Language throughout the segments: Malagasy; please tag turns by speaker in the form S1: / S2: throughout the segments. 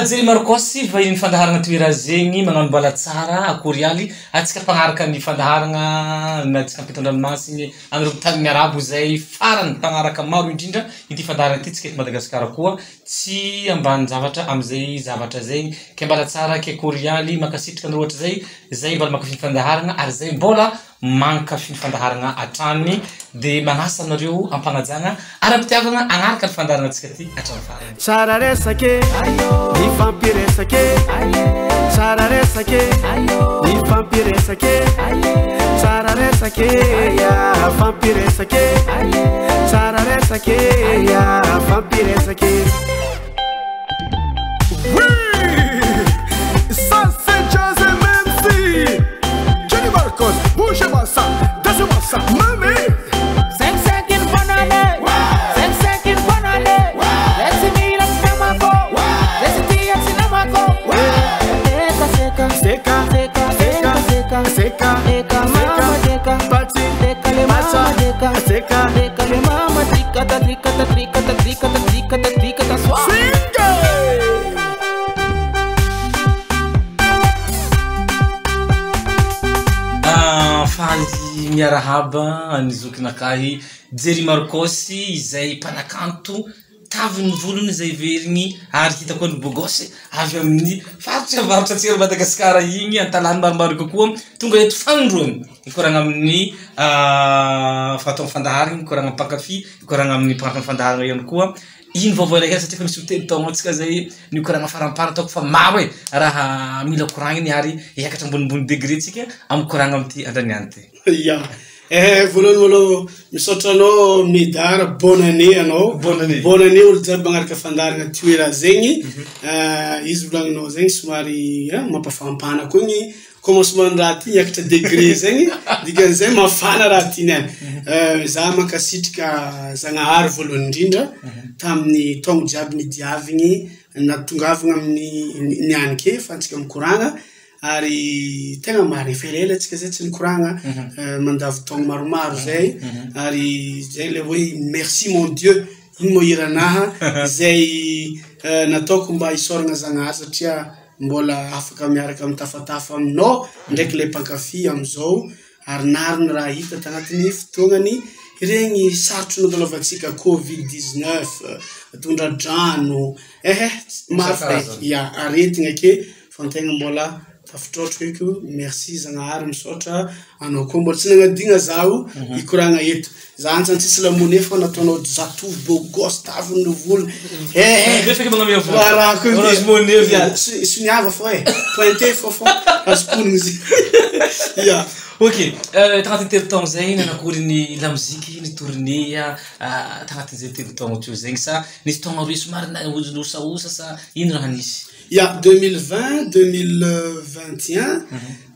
S1: Jerry Marcos, vahiny fandaharagna toera zegny magnano bala tsara akory aly antsika mpagnaraka ny fandaharagna na antsika ampitan-dranomasigny amin'ireo tany arabo izay farany mpagnaraka maro indrindra ity fandaharana ity tsika eto Madagasikara koa tsy ambanin-javatra amin'izay zavatra zay ke mbala tsara ke akory aly mankasitraka anareo hatrizay zay mbola mankafy ny fandaharagna ary zay mbola mankafy ny fandaharagna hatrany dia manasa anareo am-pagnajagna ary am-pitiavagna hagnaraka ny fandaharagna antsika ty hatramin'ny farany.
S2: Tsara resaka e, mifampiresaka e, tsara resaka e, mifampiresaka e, tsara resaka e, fampiresaka e, tsara resaka e, fampiresaka e.
S3: Oui, ça c'est Jazz MMC. Jenny Marcos, bougez-moi ça, dansez-moi ça, mamie.
S4: 5 5 une bonne année. 5 5 une bonne année. Seka
S2: Seka,
S4: seka
S2: seka,
S4: seka
S2: seka,
S4: seka mama deka
S2: Pati,
S4: deka le mama deka
S2: seka.
S4: deka le mama trikata trikata trikata trikata trikata trikata swa.
S3: Swing
S1: Ah, faly miarahaba ny zokinakahy Jerry Marcos izay mpanakanto tavin'ny volony izay verigny ary hita koa ny bogosy avy amin'ny faritra avaratra antsika Madagasikara igny an-tanàna maromaro kokoa tonga eto fanindroany mikoragna amin'ny ah, fatao fandaharana mikoragna amin'ny mpankafy mikoragna amin'ny mpankafy fandaharana ihany koa ino vaovao ilay satria efa misy ho telo taogno antsika zay nikoragna farampara ataoko fa maro e raha mila koragniny ary hiakatra ambonimbony degré tsika amin'ny koragna amin'ity andraniany ty.
S5: Ya. Eh, voalohany malôha misaotra anao Médard, bonne année anao.
S1: Bonne année.
S5: Bonne année olo jiaby magnaraka fandaharana toera zegny. Eh, izy volagninao zegny somary eh, mampafampana koa ny commencement ny raha ty niakatra degré zegny, dikan'izay mafana raha ty niany. Eh, za mankasitraka Zagnahary voalohany indrindra tamin'ny taogno jiaby nidiavigny nahatongavagna amin'ny niany ke fa antsika mikoragna. Ary tegna marigny, efa elaela antsika zay tsy nikoragna, mandavo taogno maromaro zay, ary zay le hoe merci mon Dieu, iny moa hiranaha izay nataoko mba hisaoragna Zagnahary satria mbola afaka miaraka mitafatafa aminao ndraiky le mpankafy amizao, ary nary ny raha hita tagnatin'ny fotoagnany regny sarotro nandalovantsika covid 19, tondra-drano, ehe maro fa ya aretigna ake fa antegna mbola tafitrôtroko eky, merci Zagnahary misaotra anao koa mbola tsy nagnadigna zaho hikoragna eto, za antsany tsisy lamone fa nataonao zatovo beau gosse taviny volo, ehe raha koa ya soniava fô e, pointé fô fô azo ponigny izy ya.
S1: Ok, tagnatin'ny telo taogno zay nanakory ny lamoziky, ny tournée tagnatin'izay telo taogno teo zegny sa nisy taogno aroe somary naosaosa sa ino raha nisy?
S5: Ya, 2020, 2021,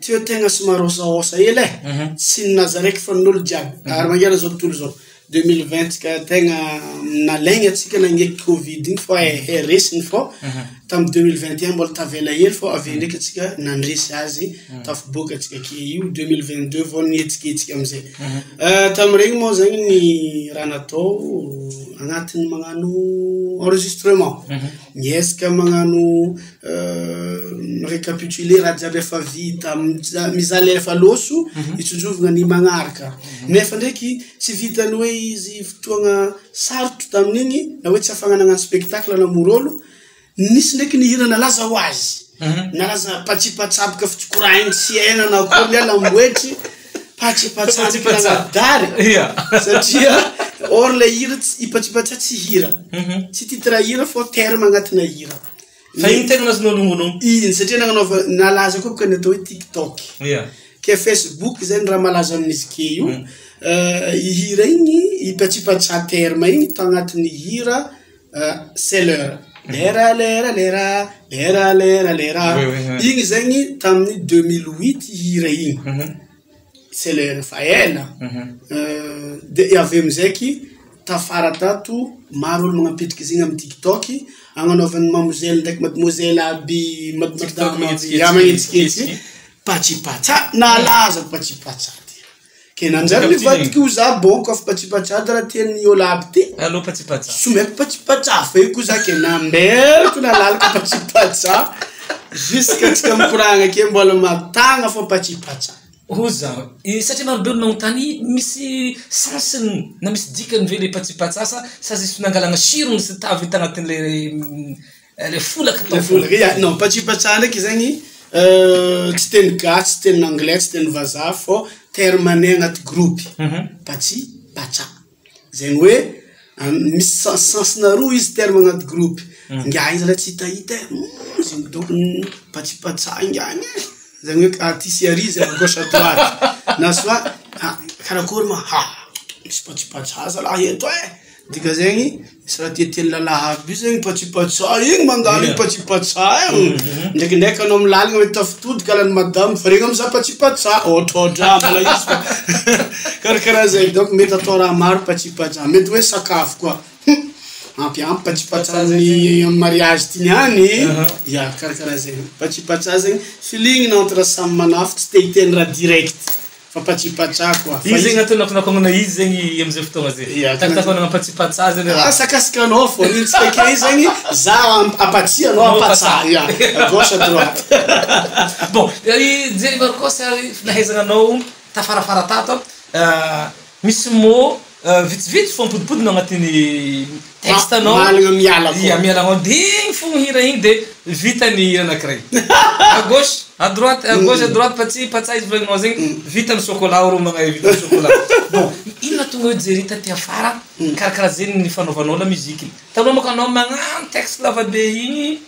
S5: teo tegna somary ôsaôsa hely e, tsy ny naza raiky fa n'olo jiaby, ary magnera zao tontolo zao. 2020 ka tegna nalaigna antsika nagneky covid igny fô eh resiny fô tamy 2021 mbola tavela hely fô avy eo ndraiky antsika nandresy azy tafiboaka antsika ke io 2022 vao nihetsiketsika amizay. Tamiregny moa zegny ny raha natao agnatin'ny magnano enregistrement, miezaka magnano mi-récapituler raha jiaby efa vita, mizaha le efa lôso hitsinjovana ny magnaraka. Nefa ndraiky tsy vitan'ny hoe izy fotoagna sarotro tamin'igny na hoe tsy afahana nagnano spectacle namory ôlo, nisy ndraiky ny hira nalaza ho azy, nalaza patsipatsapaka fitsokorahiny tsy haina na akory le lamboetry, patsipatsapaka nagnadary satria or le hira tsy i patsipatsa tsy hira, tsy titre hira fô terme agnatina hira.
S1: Fa iny tegna nazonao longonogno?
S5: Iny satria nagnanaova nalaza koa boka ny atao hoe tiktok. Ke facebook zay ny raha malaza amin'izy ke io, i hira igny i patsipatsa terme igny tagnatin'ny hira c'est l'heure, lera lera lera, lera lera lera, igny zegny tamin'ny 2008 hira igny, c'est l'heure efa ela, de avy eo amizaiky tafara tato maro olo magnapetriky izy igny amy tiktok, agnanaovan'ny mamozel ndraiky mademoiselle aby
S1: TikTok
S5: madame magnetsiketsy patsipatsa, nalaza patsipatsa ty. Ke nanjary nivadiky ho za bon koa fa patsipatsa raha tian'ny olo aby ty.
S1: Allo patsipatsa.
S5: Someko patsipatsa feky koa za ke namberiko nalalaka patsipatsa jusqu'à antsika mikoragna ake mbola matagna fô patsipatsa.
S1: Hoy za, satria marobe olo magnontany misy sens-ny na misy dikany ve le patsipatsa sa sa juste nangalana sirony sy tavy tagnatin'le le folaka
S5: tao. Le folaka, ya, non, patsipatsa ndraiky zegny tsy teny gasy, tsy teny anglais, tsy teny vazaha fô terme anay agnaty groupe, patsipatsa. Zegny hoe misy sens-na roa izy terme agnaty groupe, ngiahy iny zalahy tsy hitahita e, zegny donc patsipatsa ngiahy iny e, zegny hoe aty sy ary izy à gauche à droite, na soit karakory ma ha misy patsipatsa zalahy eto e, dikan'izegny misy raha tiatian'ny lalahy aby io zegny patsipatsa igny mandalo igny patsipatsa e, ndraikindraiky anao amy lalana mety tafitodika alan'ny madamo fa regny amizay patsipatsa, ohatrohatra mbola izy fa karakaraha zegny, donc mety atao raha maro patsipatsa, mety hoe sakafo koa. Ampiampy patsipatsa ny amy mariage ty niany, ya karakaraha zegny, patsipatsa zegny feeling entre samy manafo tsy te hiteny raha direct fa patsipatsa koa.
S1: Izy zegny atao nakonakonana izy zegny amizay fotoagna zay.
S5: Ya,
S1: Takitakonana patsipatsa zegny raha.
S5: Asakasaka anao fô, ny tsika ake zegny za ampatsia anao ampatsa, ya, à gauche à droite.
S1: Bon, i Jerry Marcos ary nahaizana anao tafarafara tato, misy mot vitsivitsy fô mipodipodina agnatin'ny texte anao.
S5: Mahalagna miala koa.
S1: Ya, miala anao de igny fo hira igny de vita ny hira anakiray. À gauche, à droite, à gauche, à droite, patsi patsa izy volagninao zegny, vita ny chocolat ro magnay vita ny chocolat. Bon, ino nahatonga hoe Jerry taty afara karakaraha zegny ny fanaovanao la musique. Taloha manko anao magnano texte lavabe igny,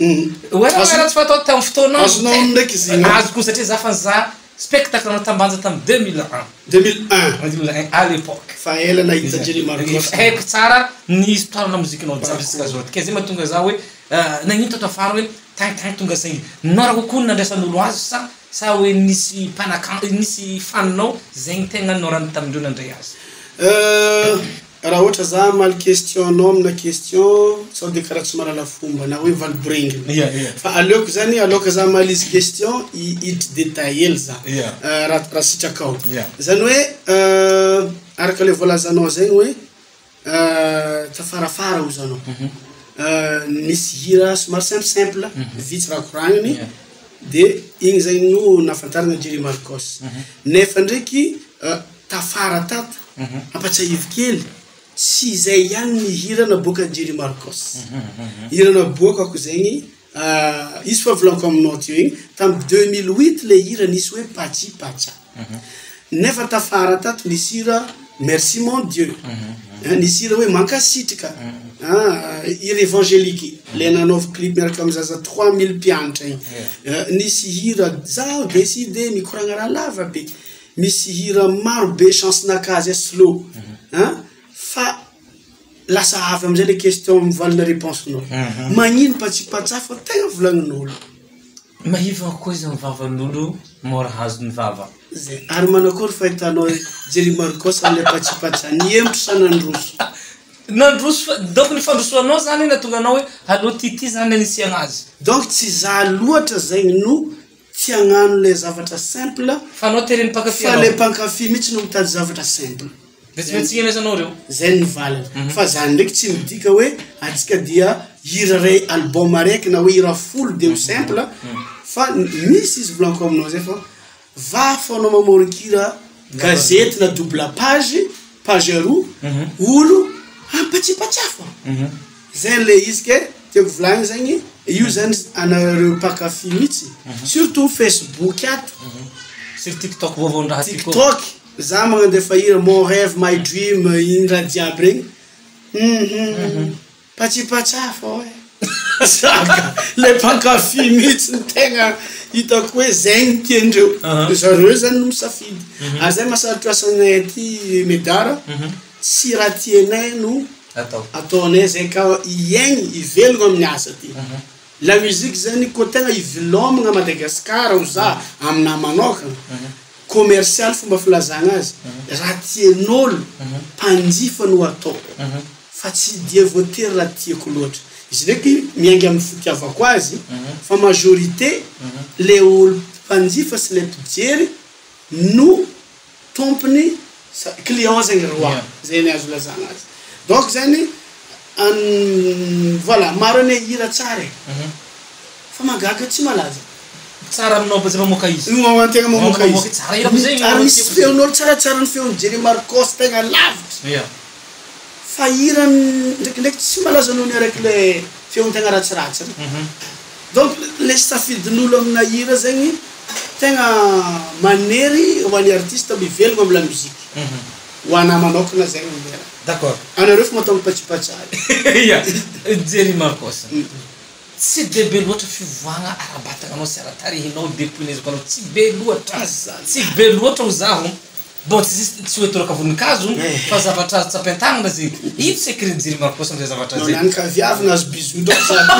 S1: hoe raha tsy fatao tamin'ny fotoanao.
S5: Azonao ndraiky izy igny.
S1: Azoko satria za fa nizaha spectacle anao tambanja tamin'ny 2001.
S5: 2001.
S1: 2001 à l'époque.
S5: Fa ela nahita Jerry Marcos.
S1: Haiko tsara ny histoire na mozikinao jiaby jusqu'à aujourd'hui. Ke zay mahatonga za hoe nagnino tato afara hoe tagny tonga saigny. Nora kokoa ny nandraisan'olo azy sa hoe nisy mpanakanto nisy faninao zegny tegna norany tamindreo nandray azy.
S5: Raha ohatra za hamaly question anao amina question sao de karaha tsy mahalala fomba na hoe valiboringina. Fa aleoko zany aloka za hamaly izy question hiditry détail hely za. Raha sitrakao. Zany hoe araka le voalazanao zegny hoe tafarafara hozy anao. Nisy hira somary simple simple vitsy raha koragniny de igny zegny no nahafantarana Jerry Marcos. Nefa ndraiky tafara tato ampatsiahivy kely tsy izay ihany ny hira naboakan'i Jerry Marcos. Hira naboakako zegny izy fa volaniko aminao teo igny tamy 2008 le hira nisy hoe Patsi Patsa. Nefa tafara tato nisy hira Merci mon Dieu. Nisy hira hoe Mankasitraka. Hira évangélique le nanaovy clip miaraka amy zaza 3000 mpianatra igny. Nisy hira zaho décidé mikoragna raha lava be. Misy hira maro be chance nakazy slow. Fa lasa avy amizay le question mivalina réponse nao. Magnino patsipatsa fa tegna volagnin'olo.
S1: Mahivana koa izy amy vavan'olo mora hazon'ny vava.
S5: Zay. Ary manakory fahitanao Jerry Marcos amle patsipatsa niempotry sa nandroso?
S1: Nandroso fa donc ny fandrosoanao zany nahatonga anao hoe allo ty ty zany anisiagna azy.
S5: Donc tsy za loatra zegny no tsy hagnano le zavatra simple
S1: Fa anao tereny mpankafy
S5: fa
S1: anao.
S5: le mpankafy mihitsy no mitady zavatra simple.
S1: De tsy maintsy igny reo.
S5: Zay ny valiny. Fa zany ndraiky tsy midika hoe atsika dia hira ray album araiky na hoe hira folo de ho simple fa misy izy volaniko aminao zay fa va fo anao mamoron-kira gazety na double page, page roa, olo ampatsipatsa fo. Zay le izy ke tiako volagny zegny io zany anareo mpankafy mihitsy surtout Facebook ato.
S1: Sur TikTok vaovao raha ty koa.
S5: TikTok za magnandefa hira mon rêve my dream iny raha jiaby regny. Patsipatsa fô e. Saka le mpankafy mihitsy ny tegna hitako hoe zegny tiandreo. Zareo zany no misafidy. Ary zay mahasarotro asanay aty Medara, tsy raha tianay no
S1: Atao.
S5: ataonay zay ka iaigny ivelogno amin'ny asa ty. La musique zany koa tegna ivelomagna Madagasikara ho za aminahy manokana. Commercial fomba filazagna azy. Raha tian'olo mpanjifa no atao. Fa tsy dia voatery raha tiako loatra. Izy ndraiky miainga amin'ny fitiavako azy fa majorité le olo mpanjifa sy le mpijery no tompony. Client zegny roi, zay ny azo ilazana azy. Donc zegny, voilà, maro anie hira tsara e, fa mahagaga tsy malaza.
S1: Tsara aminao zay mamoaka izy.
S5: Io antegna mamoaka izy.
S1: Tsara hira amizay.
S5: Ary misy feon'olo tsaratsara ny feon'i Jerry Marcos tegna lavitra. Fa hirany ndraikindraiky tsy malaza noho ny araiky le feony tegna ratsiratsy regny. Donc le safidin'olo amina hira zegny tegna manery ho an'ny artiste mivelogno amy la musique. Ho anahy manokana zegny ny raha.
S1: D'accord.
S5: Anareo fo mahatonga patsipatsahy.
S1: Ya. Jerry Marcos. Tsy de be loatra fivoahagna ara-batagna anao sy ara-tarehinao depuis nahaizako anao, tsy be loatra. Tsy be loatra ho zaho. Bon tsy juste tsy hoe toraka voninkazo fa zavatra azo tsapain-tagnana zegny. Ino secret-n'i Jerry Marcos amizay zavatra zay?
S5: Nony ka viavy nahazo bisou donc sady.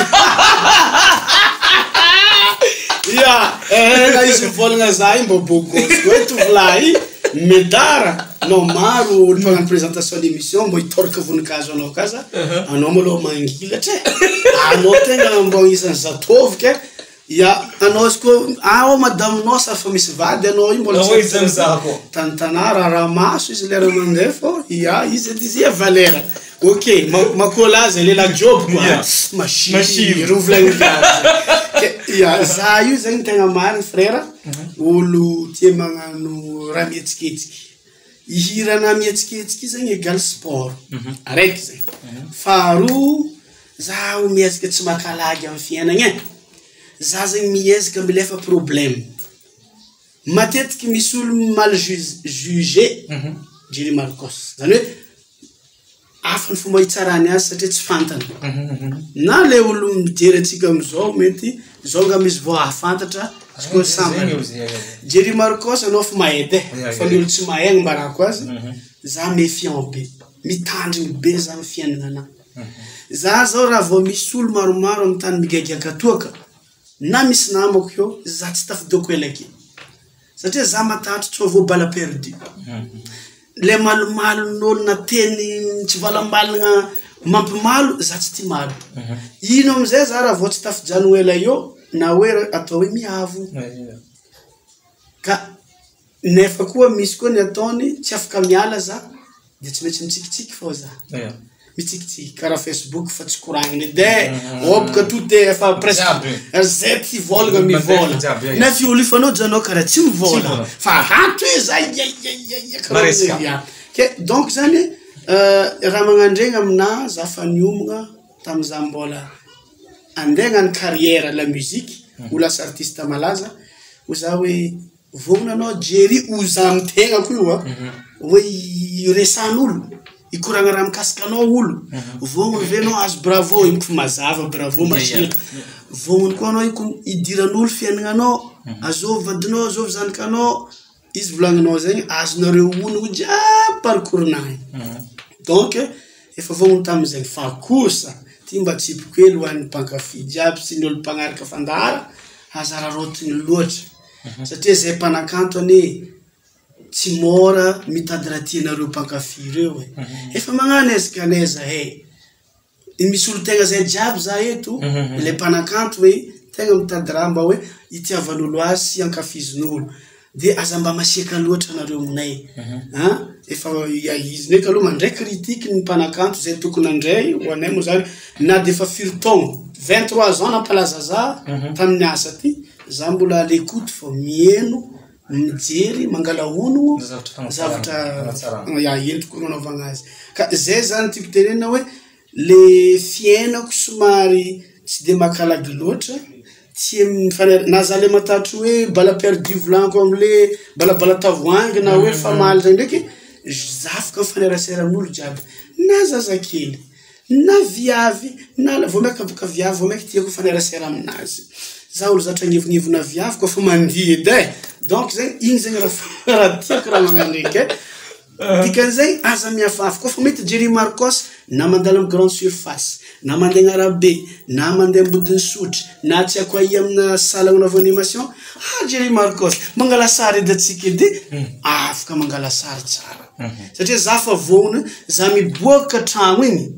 S5: Ya, eh na izy mivolagna za io mba beau gosse koa tovolahy medara. Non maro olo mpagnano présentation l'émission mbô hitôraka voninkazo anao ka za. Anao malôha mangilatra e. Anao tegna mbô agnisan'ny zatôvy ke. Ya, anao izy koa ao madaminao sa fa misy vady anao io mbola
S1: tsy
S5: Ahoa
S1: izy mizaha koa.
S5: Tantanà raharaha maso izy lera mandeha fô ya izy edy izy valera. Ok, makola zay lehilahy job quoi.
S1: Ya.
S5: Masiro.
S1: Masiro.
S5: Ro volagniny viavy. Ke ya, za io zegny tegna marigny frera, olo tia magnano raha mihetsiketsiky. Ihirana mihetsiketsiky io zegny égal sport. Araiky zay. Faharoa, zaho miezaka tsy maka lagy amy fiainagna e. Za zegny miezaka milefa problème. Matetiky misy olo mal juge Jerry Marcos. Zany hoe hafa ny fomba hitsarany azy satria tsy fantany. Na le olo mijery antsika amizao mety zao nga misy vao hahafantatra izy koa sambany. Jerry Marcos anao fa mahay edy e. Fa ny olo tsy mahay agnambarako azy, za méfiant be, mitandrigny be za amy fiaignananahy. Za zao raha vao misy olo maromaro amy tany migagiaka toaka, na misy namako eo, za tsy tafidoko ela ake. Satria za matahotra tsy ho voa balle perdue. Le malomalon'olo na teny tsy valambalagna mampimalo, za tsy tia malo. Ino amizay za raha vao tsy tafijanogno ela eo, na hoe atao hoe miavo. Ka nefa koa misy koa ny ataony tsy afaka miala za, de tsy maintsy mitsikitsiky fô za. Mitsikitsiky karaha Facebook fa tsy koragniny edy e. Obaka to de efa presque zay ty vôlagna mivôla. Nefa olo io fa anao janao karaha tsy mivôla. Fa ato e za ia ia ia ia karaha zay ia. Ke donc zany raha magnandregny aminahy za fa niomagna tamy za mbola andeha hagnano carrière la musique ho lasa artiste malaza, ho za hoe vognona anao Jerry ho za amy tegnako io a, hoe iresahan'olo, ikoragna raha mikasika anao olo, vognona ve anao azo bravo, iny ko mazava bravo masiro, vognona koa anao idiran'olo fiaignananao, azovy vadinao, azovy zanakanao, izy volagninao zegny azonareo onogno jiaby parcours-nahy. Donc efa vognona tamizay fa kosa ty mba tsipiko hely ho an'ny mpankafy jiaby sy ny olo mpagnaraka fandahara, aza araraotiny loatra. Satria zay mpanakanto anie tsy mora mitady raha tianareo mpankafy ireo e. Efa magnano ezaka anay zahay. Misy olo tegna zay jiaby za eto, le mpanakanto hoe tegna mitady raha mba hoe itiavan'olo azy sy ankafizin'olo. De aza mba masiaka loatra anareo aminay. An? Efa izy ndraiky aloha mandray critique ny mpanakanto zay tokony handray ho anay moa zany na de efa firy taogno, 23 ans nampalaza za tamin'ny asa ty, za mbola à l'écoute fô mieno, mijery, mangala onogno, zavatra ya entiko agnanaovagna azy. Ka zay zany tiako tenenina hoe le fiainako somary tsy de makalagy loatra, tsy na za le matatry hoe balle perdue volaniko amle balabala tavoahangy na hoe famaly zay ndraiky, za afaka mifanerasera amin'olo jiaby, na zazakely, na viavy, na vao maika boka viavy, vao maika tiako mifanerasera aminazy. Za olo zatra agnevonevona viavy koa fa mandihy edy e. Donc zegny, igny zegny raha tiako raha magnano eky e. Dikan'izay aza miafafy koa fa mety Jerry Marcos na mandalo amy grande surface, na mandeha arabe, na mandeha ambodin'ny sotry, na tsy haiko aia amina salle agnanaovana animation, ah Jerry Marcos, mangala sary edy atsika edy, afaka mangala sary tsara. Satria za fa vognona, za miboaka tragno igny,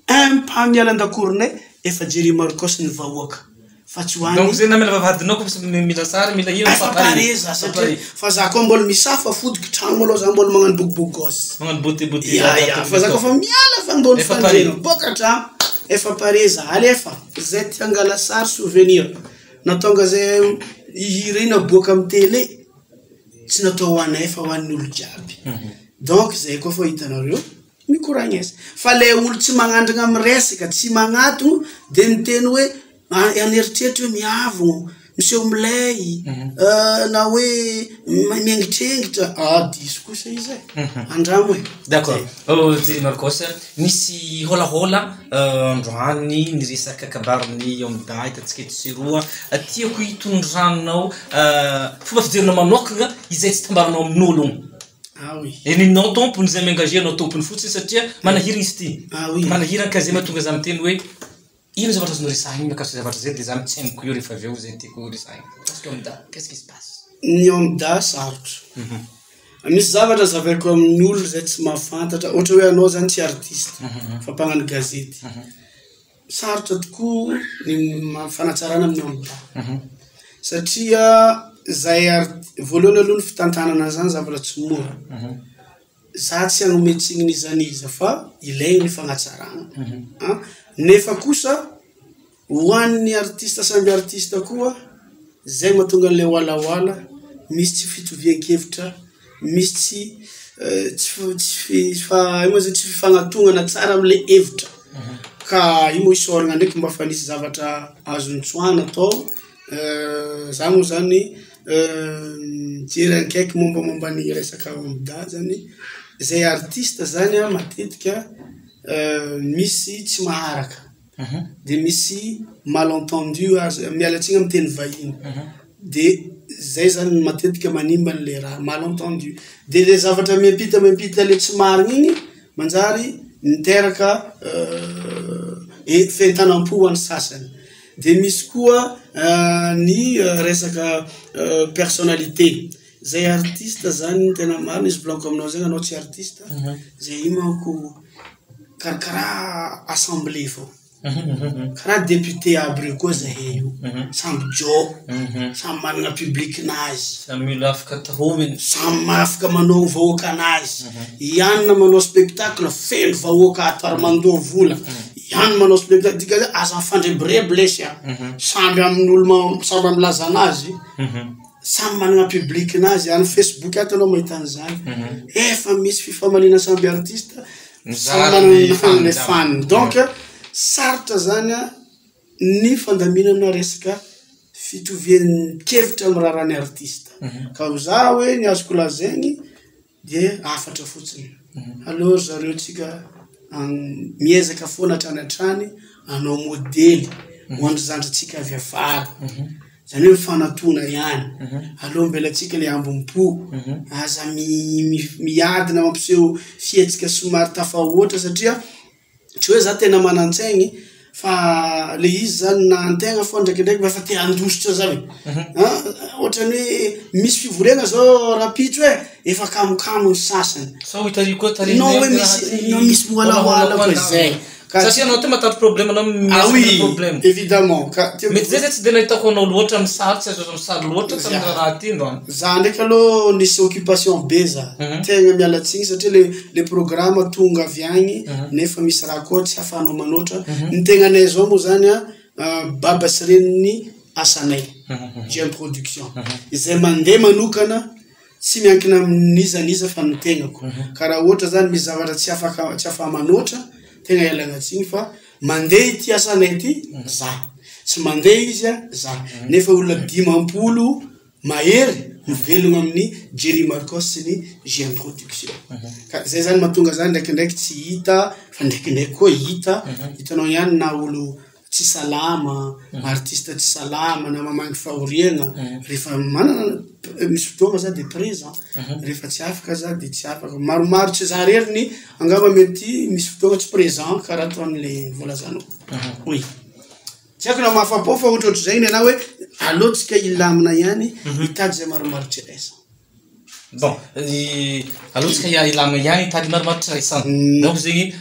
S5: un pas miala an-dakoronay, efa Jerry Marcos ny vahoaka. Fa tsy ho any.
S1: Donc zay na mila vavahadinao ko mila sary mila ino
S5: Efa pare za satria fa za koa mbola misafa fotoko tragno malôha za mbola magnano bogobogôsy.
S1: Magnano beauté beauté.
S5: Ya ya fa za koa fa miala fa ambony fandriana boka an-tragno efa pare za alefa zay te hangala sary souvenir na tonga zay hihira iny aboaka amy télé tsy natao ho anay fa ho an'ny olo jiaby donc zay koa fa hitanareo mikoragnesa fa le olo tsy magnandragna miresaka tsy magnatogno de miteny hoe an'eritreritra hoe miavogno miseho milay na hoe miengitrengitra ah diso kosa izy e andramo e.
S1: D'accord. Jerry Marcos, nisy hôlahôla androany niresaka kabarin'ny OMDA hitantsika eto sy eroa. Tiako hitondranao fomba fijerinao manokana izay tsy tambaranao amin'ologno.
S5: Ah oui.
S1: Eninao tompony zay mi-engager anao tompony fotsiny satria manahirana izy ity.
S5: Ah oui.
S1: Manahirana ka zay mahatonga za miteny hoe ino zavatra azonao resahina mikasika zavatra zay de za mitsainiko eo rehefa avy eo zay tiako resahina. Parce que OMDA, qu'est-ce qui se passe?
S5: Ny OMDA sarotra. Misy zavatra zavaiko amin'ny olo zay tsy mahafantatra, ohatra hoe anao zany tsy artiste fa mpagnano gazety. Sarotra tokoa ny fanatsarana amin'ny OMDA. Satria zay art- voalohany aloha ny fitantanana zany zavatra tsy mora. Za tsy hanome tsiny n'iza n'iza fa ilaina ny fanatsarana. Nefa kosa ho an'ny artiste samby artiste koa zay mahatonga an'ilay walahoala, misy tsy fitovian-kevitra, misy tsy tsy tsy fa ino moa zany tsy fifanantonana tsara am'le hevitra. Ka io moa isaorana ndraiky mba fa nisy zavatra azo nitsoahana tao. Za moa zany mijery akaiky mombamomba ny resaka OMDA zany, zay artiste zany an matetika misy tsy maharaka, de misy malentendu aza miala tsiny amy teny vahiny, de zay zany matetika manimba an'le raha malentendu. De le zavatra miampita miampita le tsy mariny igny manjary miteraka fientanam-po ho an'ny sasany. De misy koa ny resaka personnalité, zay artiste zany tena marina izy volaniko aminao zegny anao tsy artiste, zay io manko karakaraha assemblée fô, karaha député aby reo koa zahay io, samby jô, samby manana public-nazy.
S1: Samy olo afaka tahominy.
S5: Samy afaka manao vahoaka anazy. Ianona manao spectacle feno vahoaka ato ary mandoa vola. Ianona manao spectacle dika zay aza mifandrebireby lesy a. Samby amin'olo samby amy lazanazy. Samy manana public-nazy. Any Facebook ato anao mahita an'izany. Efa misy fifamalina samby artiste. Samy manana ny fan. Donc sarotra zany a ny fandaminana resaka fitovian-kevitra amy raharahan'ny artiste. Ka ho za hoe ny azoko lazainy de hafatra fotsiny. Aleo ry zareo tsika miezaka foana hatrany hatrany hanao modely ho andry zandritsika avy afara. Zany hoe mifanatona ihany. Aleo mbelatsika le ambom-po. Aza miady na mampiseho fihetsika somary tafahoatra satria tsy hoe za tena manan-tsaigny fa le izy zany na antegna fô ndraikindraiky efa te handositra zany. Ohatrany hoe misy fivoriana zao rapitso e, efa kamokamo ny sasany.
S1: Sao hitary koa tary
S5: Non hoe misy non misy mihoalahoala koa zay. Ka
S1: Satria anao ty mahataty problème anao
S5: Ah oui,
S1: miezaka problème.
S5: évidemment. Ka tiako
S1: Mety zay zay tsy de nahitako anao loatra amy sary, tsy azo azo amy sary loatra tamin'ny raha ty ndroany.
S5: Za ndraiky aloha nisy occupation be za. Tegna miala tsiny satria le le programme tonga avy agny nefa misy raha koa tsy ahafahanao manoatra. Ny tegnanay zao moa zany a baba sy reniny asanay. GM production. Izay mandeha manokana tsy miankina amin'iza n'iza fa ny tegnako. Ka raha ohatra zany misy zavatra tsy afaka tsy afaha manoatra, tegna ialana tsiny fa mandeha ity asanay ity za. Tsy mandeha izy a za. Nefa olona 50 mahery mivelogno amin'ny Jerry Marcos sy ny GM Production. Ka zay zany mahatonga zany ndraikindraiky tsy hita fa ndraikindraiky koa hita. Hitanao ihany na olo tsy salama, artiste tsy salama na mamangy fahoriana, rehefa manana misy fotoagna za de présent, rehefa tsy afaka za de tsy afaka. Maromaro tsy za rery ny angamba mety misy fotoagna tsy présent karaha ataon'le voalazanao. Oui. Tsy haiko na mahafa-po fa ohatrohatr'izay ny anahy hoe aleo tsika hilamina ihany hitady zay maromaro tsy raisana.
S1: Bon, aleo tsika hilamina ihany hitady maromaro tsy raisana. Donc zegny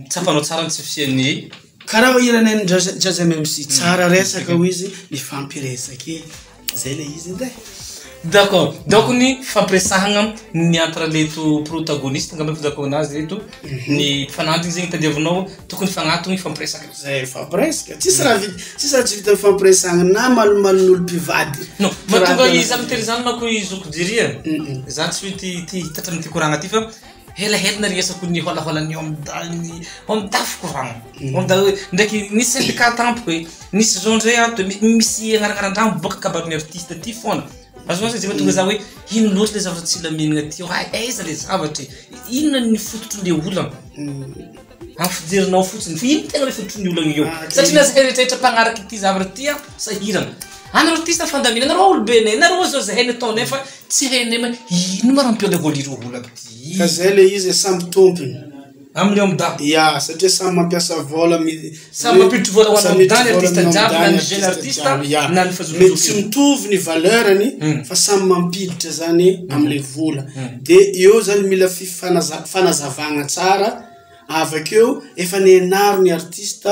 S1: tsapanao tsara ny tsy fisian'ny
S5: Karaha hiranay Jazz MMC, tsara resaka hoy izy, mifampiresaka e. Zay le izy edy e.
S1: D'accord. Donc ny fampiresahagna ny entre reto protagoniste angamba fizakao anazy reto, ny mpifanandrigny zegny tadiavinao tokony hifagnatogny hifampiresaka.
S5: Zay mifampiresaka. Tsisy raha vita, tsisy raha tsy vita mifampiresahagna na malomalon'olo mpivady.
S1: Non, mahatonga izy miteny zany manko i zokiko Jerry e, za tsy hoe te te hitatra amin'ity koragna ty fa Helahela narenesako ny holaholan'ny homme homme d'afo koragna. Homme da ndraiky nisy syndicat tampoka e, nisy zao ndray ato e, misy agnaragnaran-draha miboaka kabarin'ny artiste ty foana. Azonao zay mahatonga za hoe ino loatra le zavatra tsy ilaminana ty, aiza le zavatra e, inona ny fototry le olana. Amin'ny fijerinao fotsiny, fa ino tegna le fototry ny olana io? Satria na zahay rehetrarehetra mpagnaraka ity zavatra ity an, sahirana. Anareo artiste fandaminana, nareo olobe, nareo zao zahay nataonay fa tsy hainay ma ino ma raha mampiolagola ireo olo aby ty.
S5: Ka zay le izy e, samby tompony.
S1: Amin'ny OMDA.
S5: Ya, satria samy mampiasa vola mi.
S1: Samy mampiditry vola ho an'ny
S5: Samy
S1: OMDA ny
S5: miditry vola
S1: artiste
S5: amin'ny
S1: jiaby
S5: OMDA
S1: na
S5: ny
S1: ny jeune
S5: artiste
S1: artiste
S5: jiaby, ya.
S1: na ny
S5: Mety tsy
S1: fazokizokiana.
S5: mitovy ny valeur-ny fa samy mampiditra zany amle vola. De eo zany mila fifanaza- fanazavagna tsara. Avakeo efa nianaro ny artiste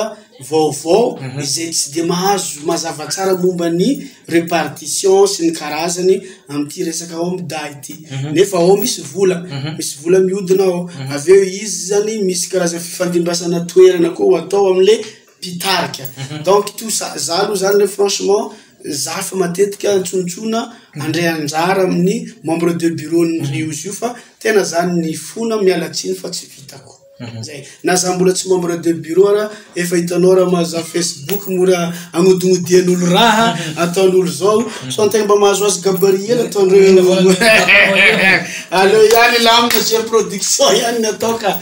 S5: vaovao izay tsy dia mahazo mazava tsara momba ny repartition sy ny karazany amin'ity resaka OMDA ity. Nefa ao misy vola, misy vola mihodina ao. Avy eo izy zany misy karazana fifandimbasana toerana koa ho atao amle mpitarika. Donc tout ça, za aloha zany le franchement, za fa matetika antsontsoina handray anjara amin'ny membre de bureau ny Rios io fa tena zany ny fona miala tsiny fa tsy vitako. Zay. Na za mbola tsy membre de bureau ara, efa hitanao raha mahaza Facebook mora agnodignodian'olo raha, ataon'olo zao, sao antegna mba mahazoazo gabarit hely ataondreo. Aleo ihany lamina asiana production ihany ny atao ka.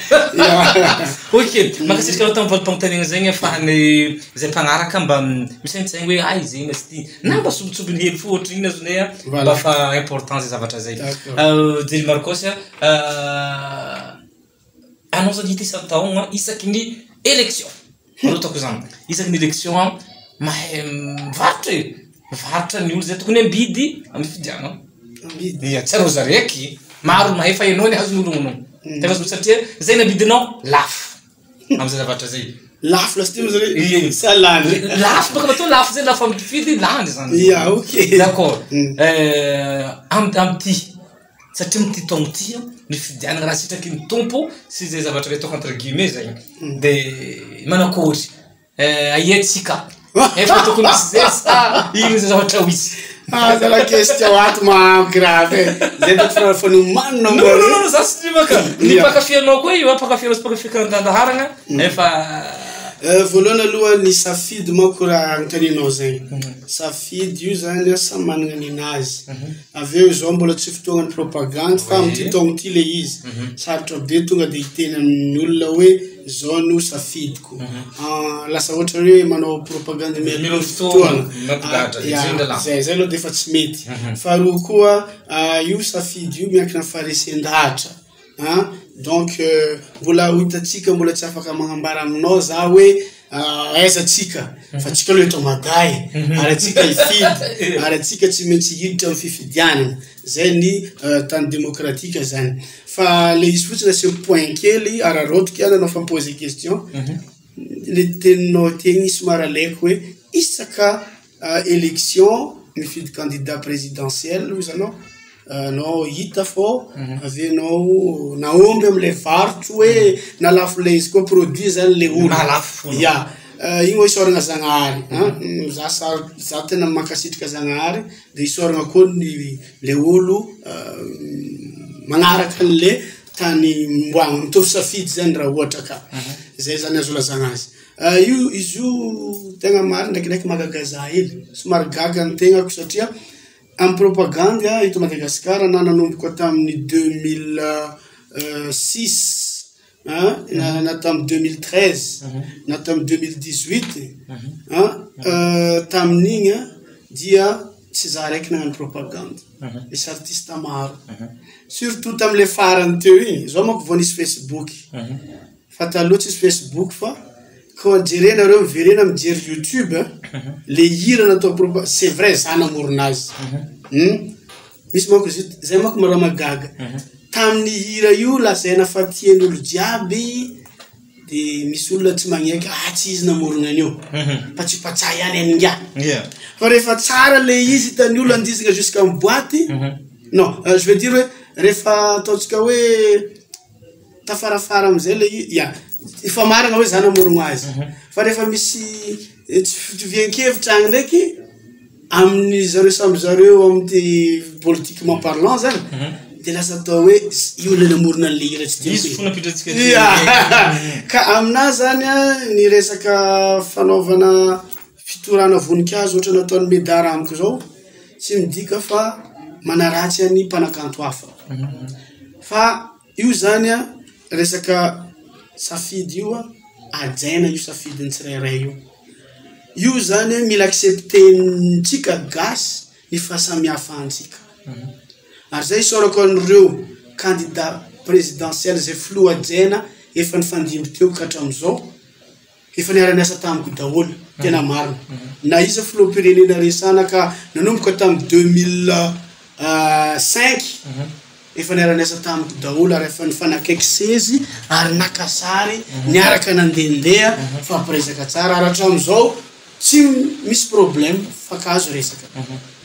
S1: Ok, mankasitraka anao tamin'ny valim-panontaniana zegny ahafahan'ny zay mpagnaraka mba misaintsaigny hoe hay zegny izy ty, na mba sombintsombiny hely fo ohatrinona azonay a, mba fa important zay zavatra zay. Jerry Marcos a, anao zany hita isan-taogno isaky ny élection, aleo ataoko zany, isaky ny élection mahay mivarotra e, mivarotra ny olo zay tokony ambidy amin'ny fifidianana. Ia, tsy anao zaraiky, maro mahay fa ianao ny azon'olo ono. Tegna azon'olo satria zay nabidinao lafo am'zay zavatra zay.
S5: Lafo lasiteo moa zany
S1: Ie.
S5: sa lany?
S1: Lafo bôka matoa lafo zay lafo am'mpifidy lany zany.
S5: Ia, ok.
S1: D'accord. Am- am'ty, satria am'ty taogno ty an, ny fifidianana raha sitraky ny Tompo sy zay zavatra rehetra ataoko entre guillemets zay, de manakôry? Eh, aia tsika? Efa tokony hisy zay sa ino zay zavatra ho hisy?
S5: Ah, zala question ato ma grave e. Zay doko fa fa nomanina
S1: Non, non, non, za tsy maka. Ny mpankafy anao koa io, mpankafy anao sy mpankafy kandandaharagna, efa
S5: Eh, voalohany aloha ny safidy manko raha anontanianao zegny. Safidy io zany samy manana ninazy. Avy eo izao mbola tsy fotoagnan'ny propagandy fa amin'ity taogno ity le izy. Sarotra be tonga de hiteny amin'ny olona hoe zao no safidiko. Lasa ohatra hoe manao propagandy mialoha fotoana. Ya, zay zay aloha de efa tsy mety. Faharoa koa io safidy io miankina amin'ny faharesen-dahatra. An, donc mbola ho hitantsika mbola tsy afaka magnambara aminao za hoe aiza tsika fa tsika aloha eto Mada e, ary atsika hifidy, ary atsika tsy maintsy hiditra amin'ny fifidianana, zay ny tany demokratika zany. Fa le izy fotsiny asio point kely araraotiko ihany anao fa mi-poser question, le teninao teny somary alaiko hoe isaka élection mifidy candidat présidentiel hozy anao, anao hita fô avy eo anao nahomby amle varotro hoe nalafo le izy koa produit zany le olo.
S1: Mahalafo foana.
S5: Ya, igny moa isaorana Zagnahary an, za saro- za tena mankasitraka Zagnahary de isaorana koa ny le olo magnaraka an'le tany omboagna, mitovy safidy zany raha ohatra ka, zay zany azo ilazana azy. Io izy io tegna marina ndraikindraiky mahagaga za hely, somary gaga ny tegnako satria amin'ny propagandy eto Madagasikara na nanomboka tamin'ny 2006 na na tamin'ny 2013 na tamin'ny 2018 tamin'igny dia tsy za raiky nagnano propagandy, nisy artiste maro, surtout tamle farany teo igny, zao manko vao nisy facebook. Fa taloha tsisy facebook fa koa jerenareo miverena mijery youtube le hira natao propa c'est vrai za namorona azy hum misy manko izy io zay manko raha mahagaga tamin'ny hira io lazaina fa tian'olo jiaby. De misy olona tsy magneky, ah tsy izy namorogna an'io, patsipatsa ihany an'ingahy. Fa rehefa tsara le izy hitan'ny olona andizina jusqu'à amy boaty, non, je veux dire hoe rehefa ataontsika hoe tafarafara amizay le i- ya, efa marina hoe za namorogna azy. Fa rehefa misy tsy fitovian-kevitra agny ndraiky, amin'ny zareo samby zareo amy ty politiquement parlant zany, de lasa atao hoe io le namorona an'le hira tsy tiako
S1: Izy
S5: io.
S1: fo nampidrantsika ty.
S5: Ya. Ka aminahy zany a, ny resaka fanaovana fitorahana voninkazo ohatra nataon'i Medar amiko zao, tsy midika fa manaratsy an'ny mpanakanto hafa. Fa io zany a, resaka safidy io a, hajaina io safidin'ny tsirairay io. Io zany a mila accepter-ntsika gasy ny fahasamihafantsika. Ary zay isaorako an'ireo candidat présidentiel zay filoha hajaina efa nifandimby teo ka hatram'izao, efa niara-niasa tamiko daholo, tena marina. Na iza filoham-pirenena resana ka nanomboka tamy 2005, efa niara-niasa tamiko daholo ary efa nifanakaiky sezy ary naka sary niaraka nandehandeha, nifampiresaka tsara ary hatram'izao tsy misy problème mifankahazo resaka.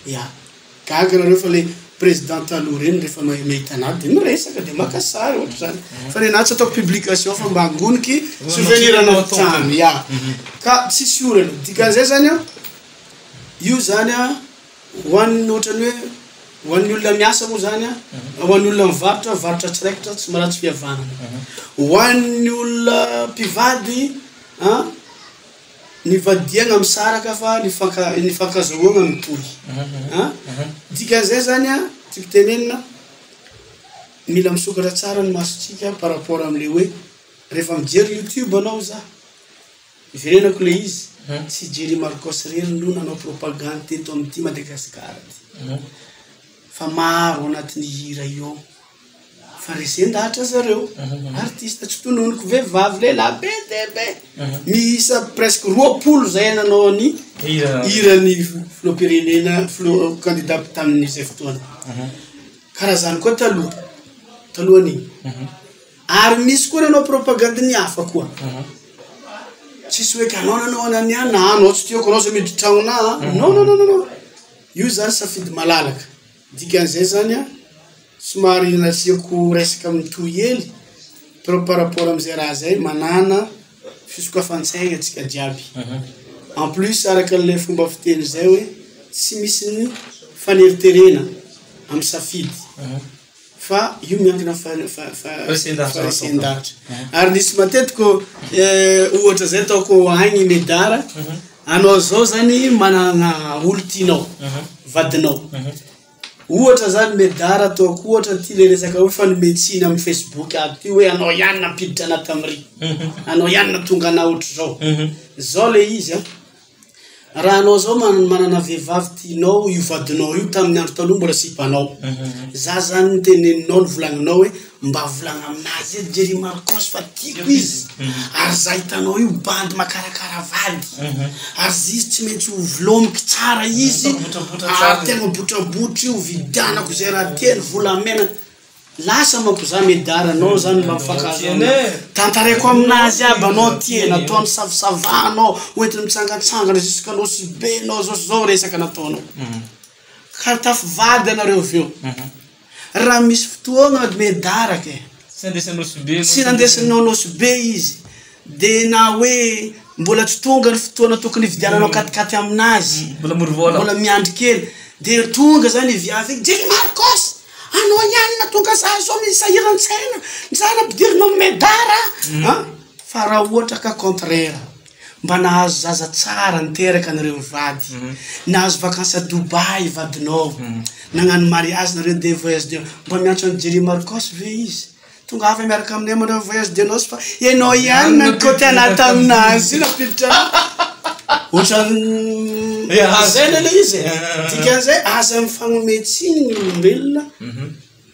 S5: Ya, gaga nareo fa le président taloha reny rehefa mahita anahy de miresaka de maka sary ohatry zany. Fa ny anahy tsy ataoko publication fa mba angoniky souvenir anaty trano, ya. Ka tsisy olana, dikan'izay zany a, io zany a, ho an'ny ohatran'ny hoe ho an'ny olona miasa moa zany a, ho an'ny olona mivarotra, varotra tsy raikitra, tsy maharatsy fihavanana. Ho an'ny olona mpivady an, ny vadiagna misaraka fa ny fanka- ny fankazahoagna mitohy. An, dikan'izay zany a, tiako tenenina, mila misokatra tsara ny masontsika par rapport am'le hoe rehefa mijery youtube anao za, iverenako le izy, tsy Jerry Marcos rery no nanao propagande teto amin'ity Madagasikara ty, fa maro anatin'ny hira io ao. Fa resen-dahatra zareo, artiste tsy tononiko, vehivavy, lehilahy, be dia be. Miisa presque 20 zay nanao ny hiran'ny filoham-pirenena, filoha candidat tamin'izay fotoana. Karaha zany koa taloha, talohan'igny. Ary misy koa nanao propagande ny hafa koa. Tsisy hoe ka anao nanao anania na anao tsy tiako anao zay miditra tragnonà. Non non non non, io zany safidy malalaka. Dikan'izay zany an, somary nasiako resaka mitohy hely par rapport am'izay raha zay, manana fisokafan-tsaigna antsika jiaby. En plus araka an'ilay fomba fiteny zay hoe tsy misy ny faneriterena amy safidy fa io miankina faharesen-dahatra. Ary nisy matetiko ohatra zay ataoko agny Medara, anao zao zany manana olo tianao, vadinao. Ohatra zany Medara ataoko ohatra ty le resaka hoe fanometsiny amy Facebook aby ty hoe anao ihany nampiditra anahy tamry, anao ihany nahatonga anahy ohatr'izao. Zao le izy an, raha anao zao manana vehivavy tianao io vadinao io tamin'ny andro taloha mbola sipanao. Za zany niteneninao novolagninao hoe mba volagna aminazy edy Jerry Marcos fa tiako izy, ary za hitanao io bandy makarakara vady, ary izy tsy maintsy ho vilomiko tsara izy, ary tegna botrabotra io vidianako zay raha tiany, volamena. Lasa manko za Medara anao zany mba mifankahazo aminah, tantaraiko aminazy aby anao ty e, nataony savasava anao, hoentiny mitsangatsangana jusqu'à Nosy Be anao zao sy zao resaka nataonao, ka tafivady anareo avy eo, raha misy fotoagna Medara ke,
S1: Tsy nandesinao Nosy Be
S5: tsy nandesinao Nosy Be izy, de na hoe mbola tsy tonga ny fotoana tokony hividiananao katikaty aminazy,
S1: Mbola mora vola.
S5: mbola miandry kely, de tonga zany i viavy igny, Jerry Marcos! Anao ihany nahatonga za zao misahiran-tsaina, za nampidirinao Medara a! Fa raha ohatra ka contraire, mba nahazo zaza tsara niteraka nareo mivady, nahazo vacance à Dubaï vadinao, nagnano mariage nareo de voyage de, mba miantso an'i Jerry Marcos ve izy? Tongava miaraka aminay manao voyage de noces fa ianao ihany nankaoty anah taminazy io nampiditra anah. Ohatran'ny zay anie le izy e. Dikan'izay aza mifagnome tsiny ny olombelona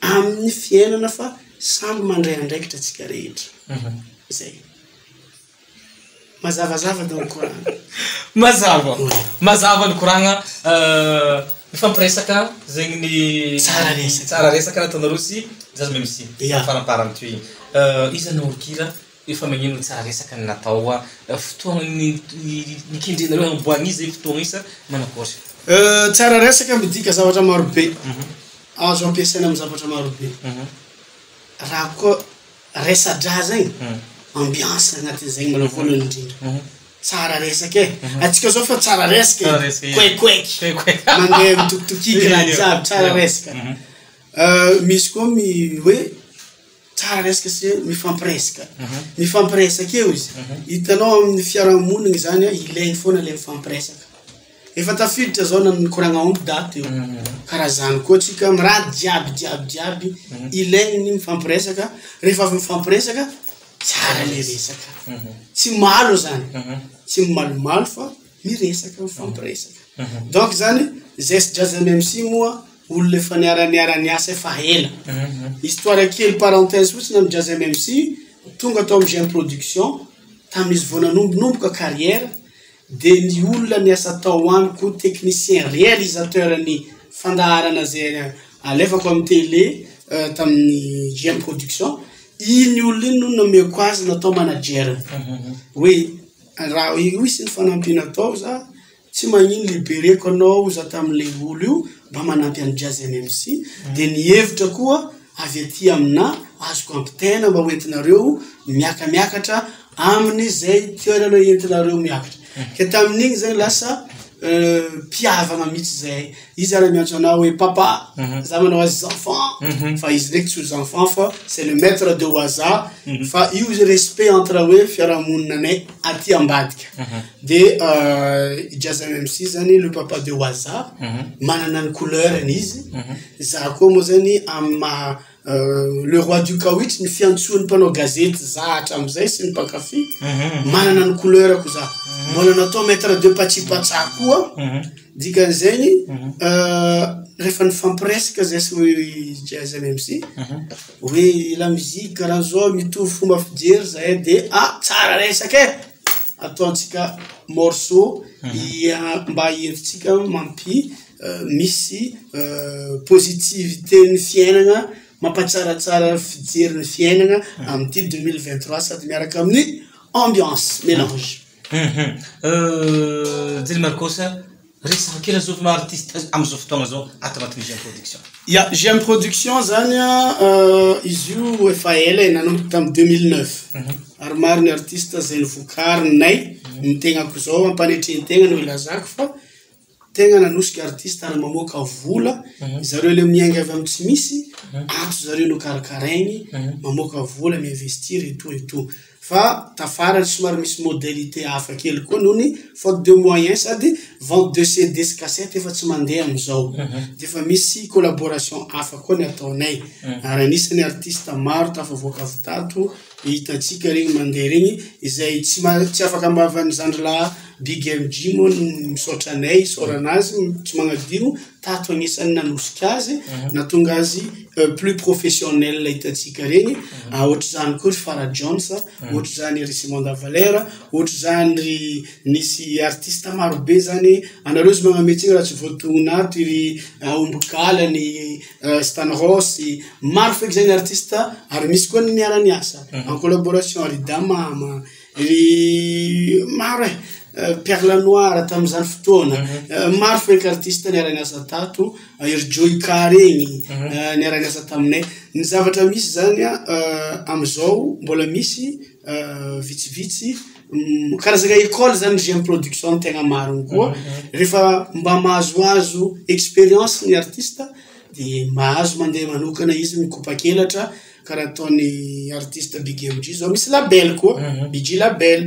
S5: amin'ny fiainana fa samy mandray andraikitra antsika rehetra. Zay. Mazavazava donc koragna.
S1: Mazava. Mazava ny koragna. Mifampiresaka zegny ny
S5: Tsara resaka.
S1: Tsara resaka nataonareo sy Jazz MC.
S5: Ya.
S1: Faramparany teo igny. Iza no orikira? Efa magnino tsara resaka ny natao a fotoagna ny nikendrenareo hamboagna izy zay fotoagna io sa manakory?
S5: Tsara resaka midika zavatra marobe, azo ampiasaina amy zavatra marobe. Raha koa resa-draha zegny, ambiance agnatin'izegny maloha voalohany indrindra. Tsara resaka e, atsika zao fa tsara resaka
S1: Tsara
S5: e,
S1: resaka, ia.
S5: koekoeky,
S1: Koekoeky.
S5: mandeha mitokitokiky raha
S1: Ia.
S5: jiaby, tsara
S1: Ia.
S5: resaka. Misy koa ny hoe tsara resaka sy mifampiresaka, mifampiresaka eo izy, hitanao amin'ny fiarahamonina zany a, ilaigny foana le mifampiresaka. Efa tafiditra zao na nikoragna aomby daty io, karaha zany koa tsika amy raha jiaby jiaby jiaby, ilaigny ny mifampiresaka, rehefa avy mifampiresaka, tsara le resaka, tsy malo zany, tsy mimalomalo fa miresaka, mifampiresaka. Donc zany, zay sy Jazz MMC moa, olona efa niara-niara-niasa efa ela. Histoire kely parenthèse fotsiny amy Jazz MMC, tonga tao amy GM Production, tamin'izy vao nanombonomboka carrière, de ny olona niasa tao amiko, technicien réalisateur ny fandaharana zay alefako amy télé tamin'ny GM Production, iny olona iny no nomeko azy natao manager. Hoe raha hisy ny fanampiana atao za, tsy magnino libéreko anao za tam'le olo io mba manampy any Jazz MMC, de ny hevitra koa avy aty amina azoko ampitaina mba hoentinareo miakamiakatra amin'ny zay toerana entinareo miakatra. Ke tamin'igny zany lasa mpihavana mihitsy zay. Izy ary miantso anah hoe papa, za manao azy enfant, fa izy ndraiky tsy ho enfant fa c'est le maître de Waza, fa io izy respect entre hoe fiarahamonina anay aty ambadika. De Jazz MMC zany le papa de Waza, manana ny couleur-ny izy, za koa moa zany amy maha le roi du kawitry ny fiantsoan'ny mpanao gazety za hatram'izay sy ny mpankafy, manana ny couleur-ko za. Mbola natao maître de patsipatsa koa, dikan'izegny rehefa nifampiresaka zay sy Jazz MMC, hoe la musique karaha zao mitovy fomba fijery zahay de ah tsara resaka e, ataontsika morceau mba entintsika mampi misy positivité ny fiainana, mampatsaratsara fijery ny fiainana am'ty 2023 sady miaraka amin'ny ambiance mélange.
S1: Jerry Marcos, resaka kely azovy maha artiste am'izao fotoagna zao ato anatin'ny GM Production.
S5: Ya, GM Production zany a, izy io efa ela e, nanomboka tamy 2009. Ary maro ny artiste zay nivokarinay, ny tegnako zao ampanetren-tegna no ilazako fa tegna nanosika artiste ary mamoaka vola, zareo le miainga avy amy tsy misy, ato zareo no karakaraigny, mamoaka vola, mi-investir et tout et tout. Fa tafarany somary misy modalité hafa kely koa noho ny faute de moyen sady vente de CD sy cassette efa tsy mandeha amizao. De efa misy collaboration hafa koa ny ataonay. Ary anisan'ny artiste maro tafavoaka avy tato, hitantsika regny mandeha regny, izay tsy tsy afaka ambavan'ny zandrilahy Big MG moa no misaotra anay, isaorana azy, tsy magnadino, tato anisan'ny nanosika azy, nahatonga azy plus professionnel hitantsika regny, ohatr'izany koa ry Farah Jones, ohatr'izany ry Simon Davalera, ohatr'izany ry nisy artiste marobe zany, anareo izy magnametsegny raha tsy voatonona ato ry Aomby Stan Ross, maro feky zany artiste ary misy koa ny niara-niasa en collaboration, ry Damama, ry maro e, Perle Noire tam'izany fotoana, maro feky artiste niara-niasa tato, ry Joyka regny niara-niasa taminay. Ny zavatra misy zany a amizao mbola misy vitsivitsy karazana école zany GM Production tegna mariny koa, rehefa mba mahazoazo expérience ny artiste de mahazo mandeha manokana izy mikopakelatra karaha ataon'ny artiste Big MG zao misy label koa, BG label,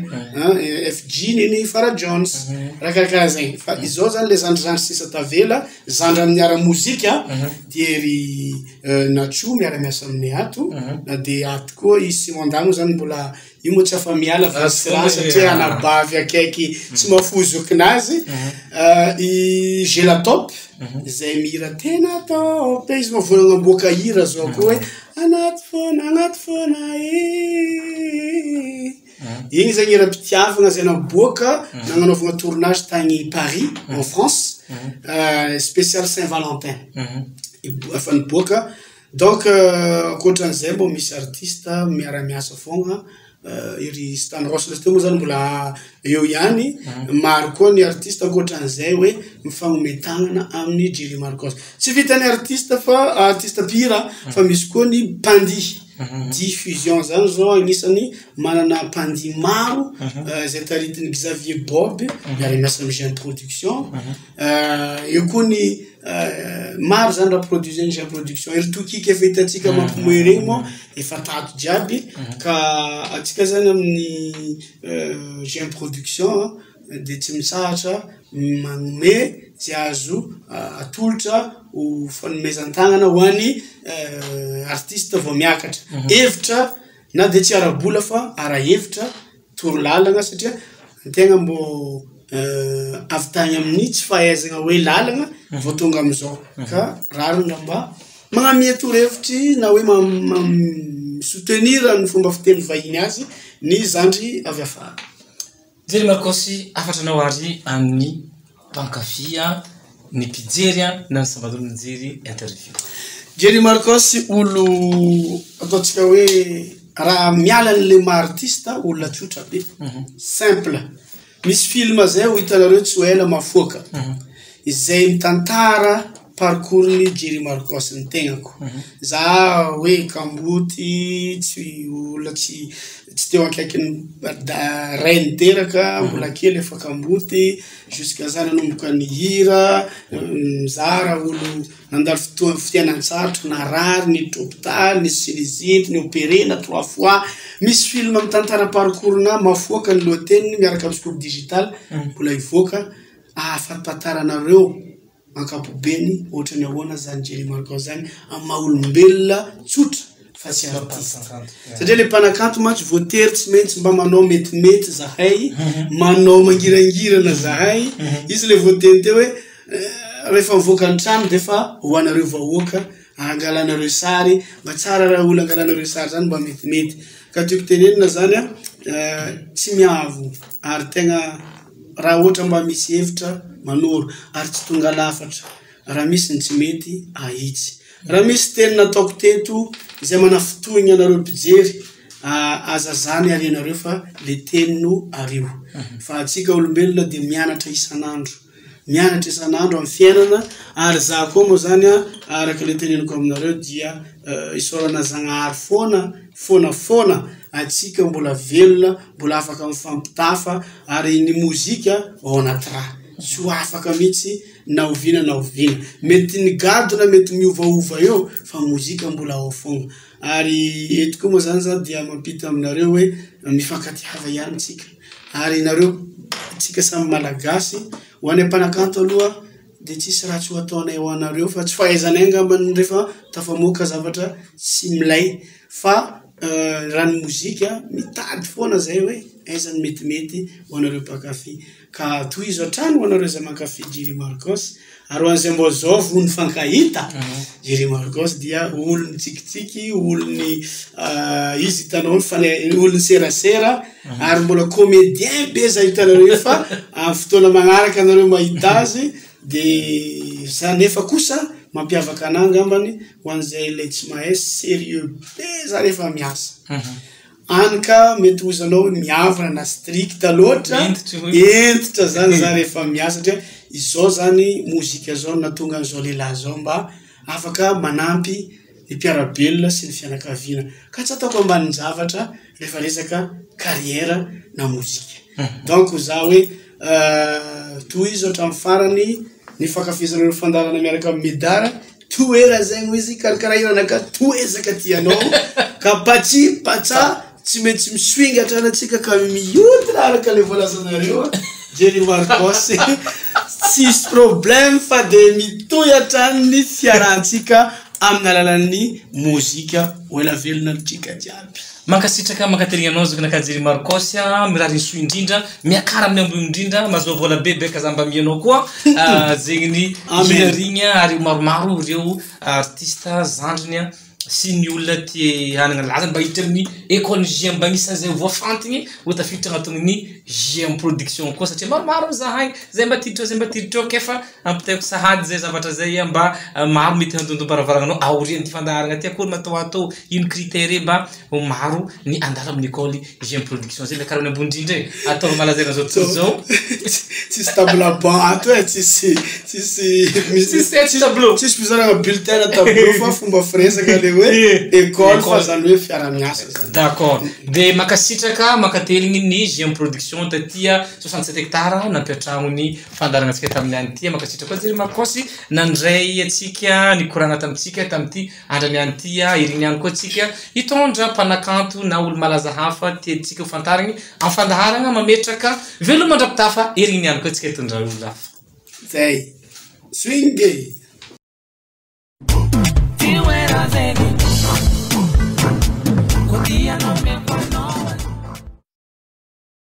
S5: FG niny Farah Jones, raha karakaraha zegny. Fa izao zany le zandrizandry sisa tavela, zandry amin'ny ara-mozika de ry Natcho miara-miasa aminay ato, na de ato koa i Simon Da moa zany mbola io moa tsy afa-miala fa tsy raha satria anabavy akaiky tsy mahafoy zokinazy. I Gela Top izay mihira tena top, izy moa vao nagnamboaka hira zao koa hoe anaty foana anaty foana e. Igny zegny hiram-pitiavana zay naboaka nagnanaovana tournage tagny Paris en France, spécial Saint Valentin. Efa niboaka. Donc ankoatran'izay mbô misy artiste miara-miasa foagna, iry Stan Ross lesy teo moa zany mbola eo ihany, maro koa ny artiste ankoatran'izay hoe mifagnome tagnana amin'i Jerry Marcos. Tsy vitan'ny artiste fa artiste mpihira fa misy koa ny mpandihy, Diffusion zany zao agnisan'ny manana mpandihy maro izay taritin'i Xavier Bob miara-miasa amin'ny Jeune Production, eo koa ny Maro zany raha produisé ny Jean production, ery Tokiky efa hitantsika mampimoe regny moa efa tato jiaby ka antsika zany amin'ny Jean production de tsy mitsahatra magnome ze azo atolotra ho fanomezan-tagnana ho an'ny artiste vao miakatra, hevitra na de tsy ara-bola fa ara-hevitra. Toro lalagna satria antegna mbô avy tagny amin'ny tsy fahaizagna hoe lalagna vao tonga amizao ka rariny raha mba magnamia torohevitry na hoe mi-soutenir ny fomba fiteny vahiny azy ny zandry avy afara.
S1: Jerry Marcos, hafatra anao ary amin'ny mpankafy ny mpijery na ny sambadolo mijery interview.
S5: Jerry Marcos olo ataontsika hoe raha miala an'le maha artiste olona tsotra be, simple. Misy film zay ho hitanareo tsy ho ela mafoaka, izay mitantara parcours-n'i Jerry Marcos ny tegnako. Za hoe kamboty, tsy olona tsy tsy teo akaikin'ny ray niteraka, mbola kely efa kamboty. Jusqu'à za nanomboka nihira, nizara olo nandalo fotoa fiainan-tsarotra, narary, niditra hopitaly, nisy sinusite, ni-opérer-na trois fois. Misy film mitantara parcours-na mafoaka ny lohateniny miaraka amin'ny scoop digital mbola hivoaka ahafantaranareo Ankapobeny, ohatran'ny ahoana zany Jerry Marcos zany amin'ny maha olombelona tsotra fa tsy artiste. Satria le mpanakanto mantsy voatery tsy maintsy mba manao metimety zahay, manao mangirangirana zahay, izy le voateny teo hoe rehefa mivoaka ny trano de efa ho anareo vahoaka angalanareo sary, mba tsara raha olo angalanareo sary zany mba metimety. Ka tiako tenenina zany an, tsy miavo ary tegna Raha ohatra mba misy hevitra manoro ary tsy tonga lafatra, raha misy ny tsy mety, ahitsy. Raha misy teny nataoko teto izay manafintohina anareo mpijery, aza zany arianareo fa le teny no ario. Fa antsika olombelona dia mianatra isan'andro. Mianatra isan'andro amin'ny fiainana ary za koa moa zany araka le teneniko aminareo dia isaorana Zagnahary foana foana foana antsika mbola velona mbola afaka mifampitafa ary ny mozika ao anaty rà, tsy ho afaka mihitsy na oviana na oviana, mety ny gadona mety miovaova eo fa mozika mbola ao foagna, ary eto koa moa zany za dia mampita aminareo hoe mifankatiava ihany tsika ary nareo tsika samy malagasy, ho anay mpanakanto aloha de tsisy ratsy ho ataonay ho anareo fa tsy fahaizanay angambany rehefa tafamoaka zavatra tsy milay fa raha ny mozika mitady foana zay hoe aiza ny metimety ho anareo mpankafy ka tohizo hatrany ho anareo izay mankafy Jerry Marcos ary ho an'izay mbo zao vo nifankahita Jerry Marcos dia olon'ny mitsikitsiky olon'ny izy hitanao olon'ny serasera ary mbola comédien be zay hitanareo io fa amin'ny fotoana magnaraka anareo mahita azy de za nefa kosa mampiavaka anah angambany ho an'izay ilay tsy mahay sérieux be za rehefa miasa any ka mety hozanao hoe miavona na strict loatra hentitra zany za rehefa miasa satria izao zany mozika zao nahatonga an'izao lehilahy zao mba afaka manampy ny mpiara-belona sy ny fianakaviana ka tsy ataoko ambanin-javatra rehefa resaka carrière na mozika donc za hoe tohizo hatramin'ny farany ny fankafizanareo fandaharana miaraka amin'i Medar toera zegny hoy izy karakara hiranaka toezaka tianao ka patsi patsa tsy maintsy mi-swing hatrany antsika ka mihodina araka le voalazanareo Jerry Marcos tsisy problème fa de mitohy hatrany ny fiarahantsika amin'ny alalan'ny mozika ho ela velona antsika jiaby.
S1: Mankasitraka mankateligny anao zokinakahy Jerry Marcos a, mirary ny soa indrindra, miakara amin'ny ambony indrindra, mahazoa vola be beka za mba mianao koa zegny ny
S5: Amen.
S1: hira rigny ary maromaro ireo artiste zandriny a. sy ny olona te hanana laza mba hiditra amin'ny école JM mba anisan'izay voafantigny ho tafiditra agnatin'ny JM production koa satria maromaro zahay zay mba tiditra zay mba tiditra eo kefa ampitaiko sahady zay zavatra zay mba maro mety handondom-baravarana anao aorian'ity fandaharana ty akory matao atao ino critère mba ho maro ny andalo amin'ny école JM production zay miakarany ambony indrindra e atao malazaina zao tontolo zao.
S5: Tsisy table banc ato e, tsisy tsisy
S1: Tsisy tableau.
S5: Tsisy fizarana bulletin na tableau fa fomba firesaka le hoe école fa zany hoe fiarahamiasa zany.
S1: D'accord. De mankasitraka mankateligny ny JM production tatia 67 hectares nampiatragno ny fandaharana antsika tamin'ny any ty. Mankasitraka koa Jerry Marcos nandray antsika nikoragna tamintsika tamin'ity andrany any ty. Irigny ihany koa antsika hitondra mpanakanto na olo malaza hafa tiantsika ho fantarigny amin'ny fandaharana mametraka veloma mandra-pitafa. Irigny ihany koa antsika hitondra olo hafa.
S5: Zay. Swing e.